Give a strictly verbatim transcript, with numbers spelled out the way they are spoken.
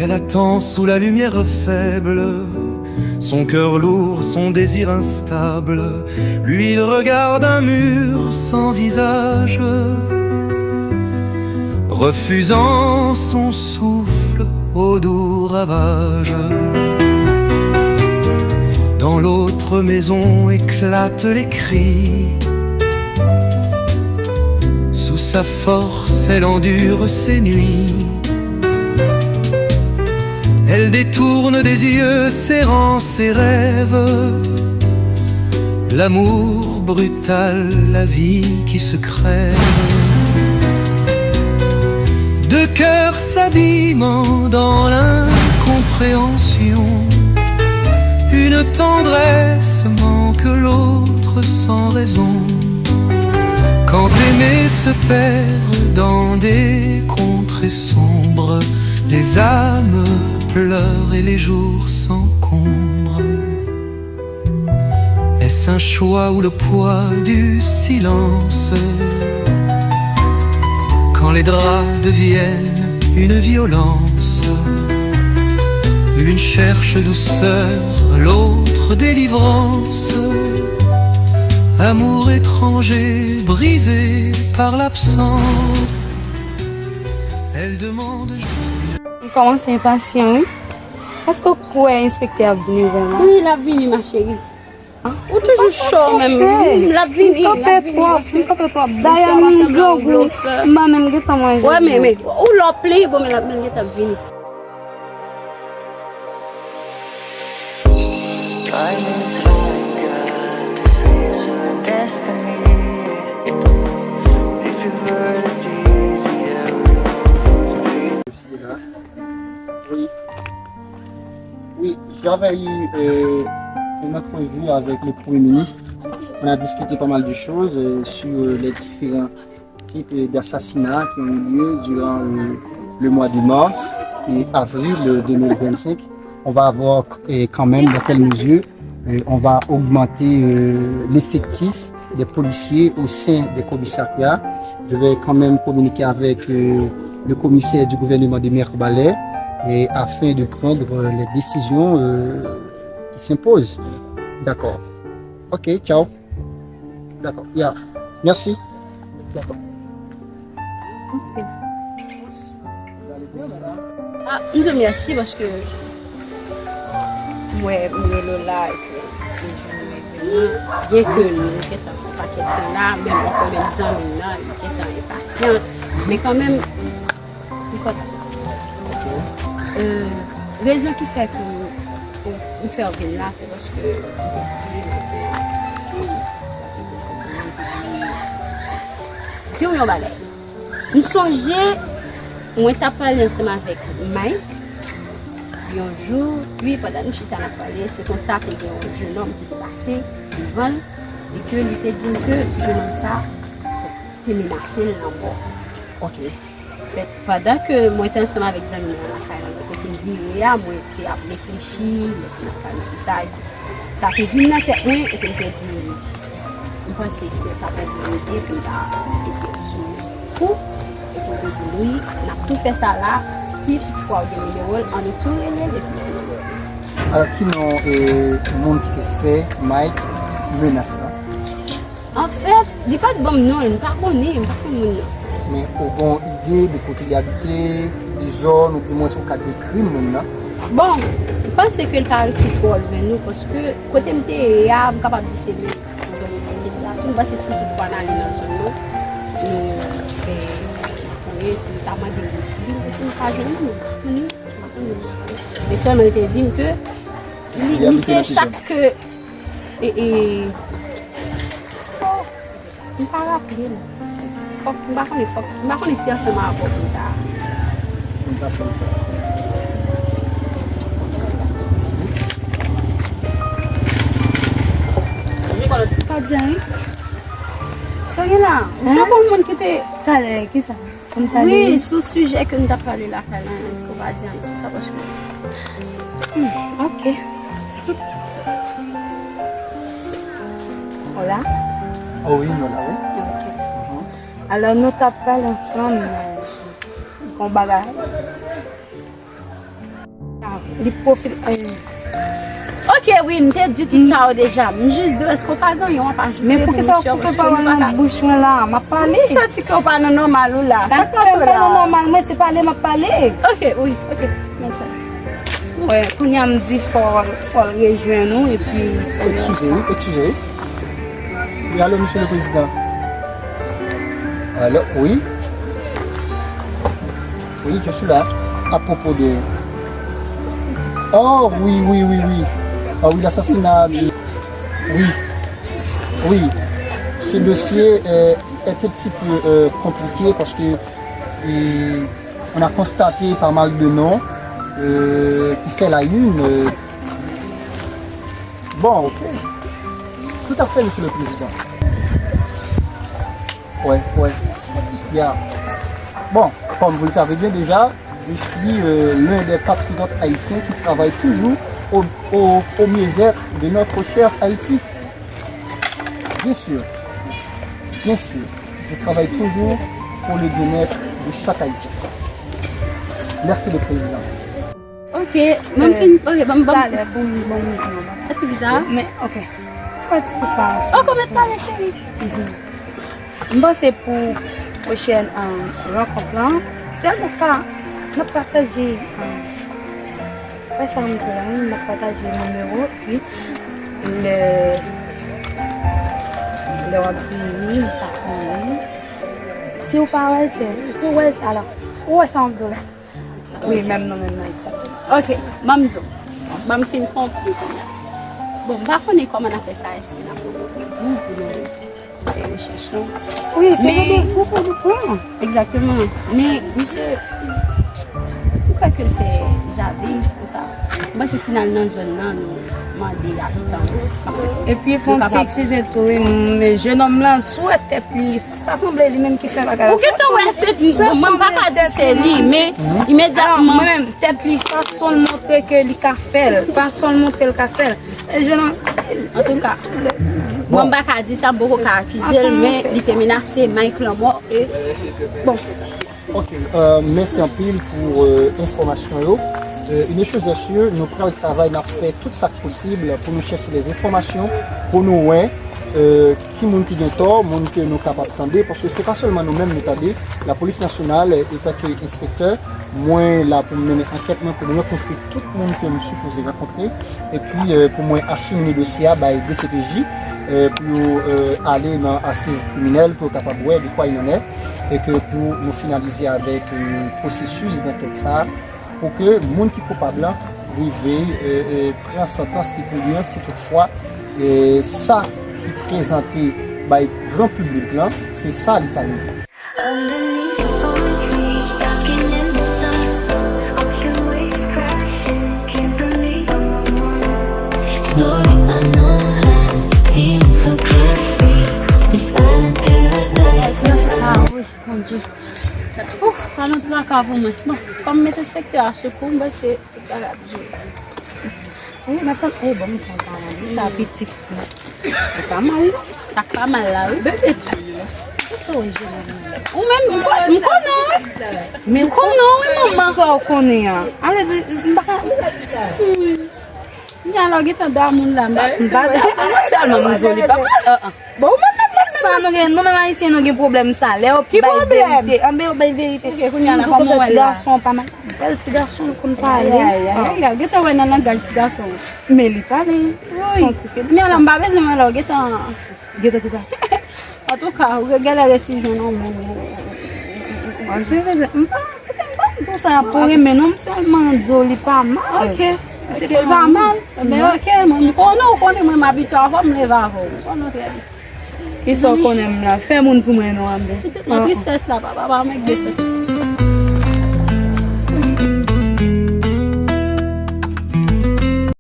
Elle attend sous la lumière faible, son cœur lourd, son désir instable, lui il regarde un mur sans visage, refusant son souffle au doux ravage. Dans l'autre maison éclatent les cris. Sous sa force, elle endure ses nuits. Elle détourne des yeux serrant ses rêves. L'amour brutal, la vie qui se crève. Deux cœurs s'abîmant dans l'incompréhension. Une tendresse manque l'autre sans raison. Quand aimer se perd dans des contrées sombres, les âmes pleurent et les jours s'encombrent. Est-ce un choix ou le poids du silence ? Quand les draps deviennent une violence, l'une cherche douceur, l'autre délivrance. Amour étranger, brisé par l'absence. Elle demande juste une... M kòmanse enpasyan, wi. Èske w kwè enspektè a ap vini vrèman? Wi, l ap vini, ma chérie. Ou toujou cho menm. L ap vini, l ap vini. M kanpe twòp, m kanpe twòp. Dayè, m grangou, m pa menm gentan manje. Wè, men, men, ou lè w plenyen, bon, men l ap, men l gentan ap vini. Time is running out to face her destiny. If your word is easier, would be... Oui. Oui, j'avais eu euh, une entrevue avec le Premier ministre. On a discuté pas mal de choses euh, sur euh, les différents types d'assassinats qui ont eu lieu durant euh, le mois de mars et avril euh, deux mille vingt-cinq. On va voir euh, quand même dans quelle mesure euh, on va augmenter euh, l'effectif des policiers au sein des commissariats. Je vais quand même communiquer avec euh, le commissaire du gouvernement de Mirebalais et afin de prendre euh, les décisions euh, qui s'imposent. D'accord. Ok, ciao. D'accord. Yeah. Merci. D'accord. Ah, m di w mèsi paske m wè m rele w la epi se jounen mwen. Byenke nou gentan fè yon pakèt tan la, menm ankò menm zanmi m nan, li gentan enpasyan. Men kanmenm, m kontan. Euh, rezon ki fè ke m, m fè w vin la, se paske m te di, m te di w yon bagay. M sonje, mwen t ap pale ansanm avèk Mike yon jou, wi, pandan nou chita n ap pale, se konsa te gen yon jenòm ki te pase devan l, e ke li te di m ke jenòm sa te menase l lanmò. Ok. Fèt, pandan ke mwen te ansanm avèk zanmi mwen lakay la, mwen te fin vire a, mwen te ap reflechi, mwen te ap pale sou sa, epi sa te vin nan tèt mwen, epi m te di, m panse si w ta pran yon ide, pou m ta ede w sou kou, epi m te di, wi, n ap tou fè sa la, si toutfwa w gen nimewo l, ann tou rele l, epi w nimewo l. Alò, ki non e moun ki te fè Mike menas la? Anfèt, li pa t ban m non l, m pa konnen, m pa konn moun nan. Men ou gon ide de kote li abite, de zòn, ou dimwens ou ka dekri m moun nan? Bon, m panse ke l pa rete twò lwen nou, paske kote m te ye a, m kapab di se menm zòn mwen ki te la tou. M panse si toutfwa n ale nan zòn nan, nou fè konnen, si nou ta mande moun, li, si nou pa jwenn li, nou pa konnen, m pa konnen. Men sèlman li te di m ke li, li se chak ke E, e, m pa raple m. Fòk, m pa konnen, fòk, m pa konnen si ansanm avè w pou m ta. Pou m ta fè sa. M pa di anyen. Sa gen la? Ou te bon moun ki te. Talè, kisa? Wi, sou sijè ke n t ap pale lakay la, èske w pa di anyen sou sa? Paske, hmm, Wi, nou la, wi. Ok. Alò, nou t ap pale ansanm, euh, yon bagay. Ah, li pwofil, euh, Ok, wi, m te di tout sa yo deja. M jis di w, èske w pa gen yon w ap ajoute pou misye, paske nou pa ka. Men poukisa w koupe pawòl nan bouch mwen la? M ap pale. M santi ke w pa nan nòmal ou la. Sa k pase w la? Sa k fè m pa nan nòmal mwen, se pale m ap pale. Ok, wi, ok. Mwen fè. Wè, kounye a m di fò, fò l rejwenn ou, epi. Eskize, wi, eskize, wi. Wi, alo, Mesye le Prezidan. Alo, wi. Oui, je suis là. À propos de... Oh, oui, oui, oui, oui. Ah oui, l'assassinat du... Oui. Oui. Ce dossier est, est un petit peu euh, compliqué parce que euh, on a constaté pas mal de noms euh, qui fait la une. Euh. Bon, ok. Tout à fait, Monsieur le Président. Ouais, ouais. Yeah. Bon, comme vous le savez bien déjà, je suis euh, l'un des patriotes haïtiens qui travaille toujours au, au, au mieux-être de notre cher Haïti. Bien sûr, bien sûr, je travaille toujours pour le bien-être de chaque Haïtien. Merci le président. Ok, ban m fin, ok, ban m, ban m. Talè, bon, bon, bon. Ati viza? Men, ok. Fè ti kisa. Ok, mèt pale, cheri. M panse pou pwochèn um, rankont lan, sèlman ka n ap pataje um, wè sa m di la, wi, n ap pataje nimewo, epi lè lè w ap vini, m pa konnen. Si w pa wè l, se, si w wè l, alò, ou wè sa m di w la. Wi, menm nou menm nan egzakteman. Ok, ban m di w. Ban m fin konkli kounye a. Bon, m pa konnen kòman n a fè sa, èske n ap pran randevou pou nou fè rechèch lan? Wi, se randevou pou nou pran. Egzakteman. Men, misye, m kwè ke l fè jaden konsa. M panse si n al nan zòn nan, nou mande abitan yo. Epi, fò m eskize tou, wi, men jenòm lan, si w wè tèt li, ta sanble li menm ki fè bagay la. Ou gentan wè se li, bon, mwen m pa ka di se li, men imedyatman. Mwen menm, tèt li, fason l montre ke li ka fè l, fason l montre l ka fè l. E jenòm. Antouka, mwen m pa ka di sa, m poko ka akize l, men li te menase Mike lanmò, e, bon. Ok, euh, mèsi anpil pou euh, enfòmasyon yo. Euh, une chose est sûre, nou pral travay, n ap fè tout sa k posib pou nou chèche lèzenfòmasyon, pou nou wè euh, ki moun ki gen tò, moun ke nou kapab tande, paske se pa sèlman nou menm nou tande. Lapolis nasyonal, euh, etanke enspektè, mwen la pou m mennen ankèt mwen, pou m rankontre tout moun ke m sipoze rankontre, epi euh, pou mwen achemine dosye a bay D C P J, euh, pou yo euh, ale nan asiz kriminèl, pou yo kapab wè de quoi il en est, e ke pou nou finalize avèk euh, pwosesis dankèt sa a, pou ke moun ki koupab lan rive euh, euh, pran santans ki pou li an, si toutfwa euh, sa ki prezante bay gran piblik lan, se sa li ta ye. Ouf, pa nou traka pou mwen. Bon, kòm m met enspektè a sou kou, m panse tout bagay ap jere. Wi, m ap tann. Eh, bon, m kontan, wi. Sa pitit. Li pa mal, non. Sa k pa mal la, wi. Bebe. Ou menm, m ko-, m konnen w, wi. M konnen w, wi, manman. Sa w konnen an. Ale di, m pa ka. Hmm. Nya la, w gentan damoun la, m pa. M pa damoun, sèlman m di w li pa mal. Bon, ou menm, menm, menm. Sa nou gen, nou menm Ayisyen, nou gen pwoblèm sa. Lè yo bay verite, anben yo bay verite. Ok, kounye a la, kòman w wè l la? M di w konsa, ti gason pa mal. Bèl ti gason, nou konn pale. Ay, ay, ay, ay, gentan wè nan langaj ti gason. Men li pale, wi. Son ti pe. Kounye a la, m pa bezwen wè la, w gentan. Gentan ki sa? Antouka, ou gen lè resi jwenn yon moun. Mwen, se vre, m pa, m pa di w sa pou renmen, non, m sèlman di w li pa mal. Ok, ok, li pa mal. Men ok, mwen, m konnen, ou konnen, mwen, m abitye avè w, m leve avè w. M konnen w trè byen. Kisa w konnen m la? Fè moun pou mwen non, anben. Pitit mwen, tristès la, papa, pa mèt de sèt.